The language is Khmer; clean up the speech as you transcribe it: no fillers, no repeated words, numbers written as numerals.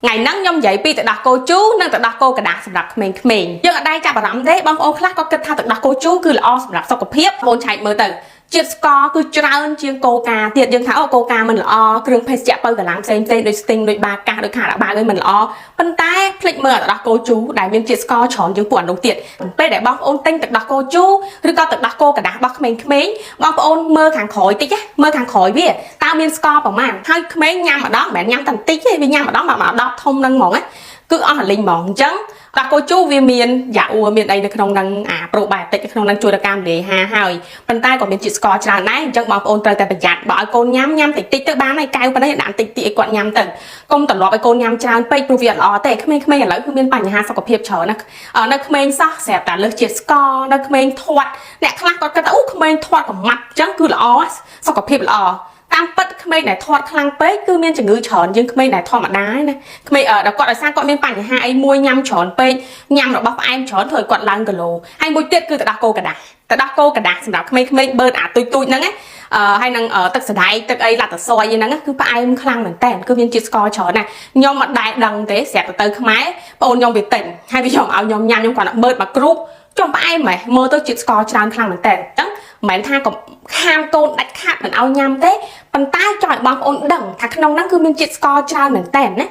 ថ្ងៃហ្នឹងខ្ញុំនិយាយពីទឹកដោះគោជូរនិងទឹកដោះគោក្រដាសសម្រាប់ក្មេងៗយើងអត់ដែរចាប់អារម្មណ៍ទេបងប្អូនខ្លះក៏គិតថាទឹកដោះគោជូរគឺល្អសម្រាប់សុខភាពបងប្អូនឆែកមើលទៅជាតិស្ករគឺច្រើនជាងកូកាទៀតយើងថាអូកូកាមិនល្អគ្រឿងភេសជ្ជៈបើកម្លាំងផ្សេងផ្សេងដូចស្ទីងដូចបាកាសដូចខារ៉ាបាវឯងមិនល្អប៉ុន្តែភ្លេចមើលទឹកដោះគោជូរដែលមានជាតិស្ករច្រើនជាងពួកអានោះទៀតពេលដែលបងប្អូនទិញទឹកដោះគោជូរឬក៏ទឹកដោះគោក្រដាសរបស់ក្មេងៗបងប្អូនមើលខាងក្រោយតិចណាមើលខាងក្រោយវាតើមានស្ករប្រមាណហើយក្មេងញ៉ាំម្ដងមិនមែនញ៉ាំតែបន្តិចទេវាញ៉ាំម្ដងមកមក10ធំហ្នឹងហ្មងណាគឺអស់រលីងហ្មងអញ្ចឹងដោះគោជូរវាមានយ៉ាអួមានអីនៅក្នុងហ្នឹងអាប្រូបាយអូទិកនៅក្នុងហ្នឹងជួយដល់ការរំលាយអាហារហើយប៉ុន្តែក៏មានជាតិស្ករច្រើនដែរអញ្ចឹងបងប្អូនត្រូវតែប្រយ័ត្នបើឲ្យកូនញ៉ាំញ៉ាំតិចតិចទៅបានហើយកែវប៉ុណ្ណេះដាក់តិចតិចឲ្យគាត់ញ៉ាំទៅកុំត្រឡប់ឲ្យកូនញ៉ាំច្រើនពេកព្រោះវាអត់ល្អទេក្មេងៗឥឡូវគឺមានបញ្ហាសុខភាពច្រើនណាស់នៅក្មេងសោះស្រាប់តែលើសជាតិស្ករនៅក្មេងធាត់អ្នកខ្លះគាត់គិតថាអូក្មេងធាត់ប្រមាត់អញ្ចឹងគឺល្អសុខភាពល្អតាមពិតក្មេងដែលធាត់ខ្លាំងពេកគឺមានជំងឺច្រើនជាងក្មេងដែលធម្មតាណាក្មេងដល់គាត់ដោយសារគាត់មានបញ្ហាអីមួយញ៉ាំច្រើនពេកញ៉ាំរបស់ផ្អែមច្រើនធ្វើឲ្យគាត់ឡើងគីឡូហើយមួយទៀតគឺទឹកដោះគោក្រដាសទឹកដោះគោក្រដាសសម្រាប់ក្មេងៗបឺតអាទុយទុយហ្នឹងណាអឺហើយនឹងទឹកសណ្ដែកទឹកអីឡាត់តសយហ្នឹងគឺផ្អែមខ្លាំងមែនតើគឺមានជាតិស្ករច្រើនណាស់ខ្ញុំអត់ដែលដឹងទេស្រាប់តែទៅខ្មែរបងអូនខ្ញុំវាទិញហើយវាយកឲ្យខ្ញុំញ៉ាំខ្ញុំគាត់បឺតមកគ្រូបចុះផ្អែមហ៎មើលទៅជាតិស្ករច្រើនខ្លាំងមែនតើអញ្ចឹងមិនមែនថាកុំខាមកូនដាច់ខាតមិនឲ្យញ៉ាំទេប៉ុន្តែចង់ឲ្យបងប្អូនដឹងថាក្នុងហ្នឹងគឺមានជាតិស្ករច្រើនមែនតើណា។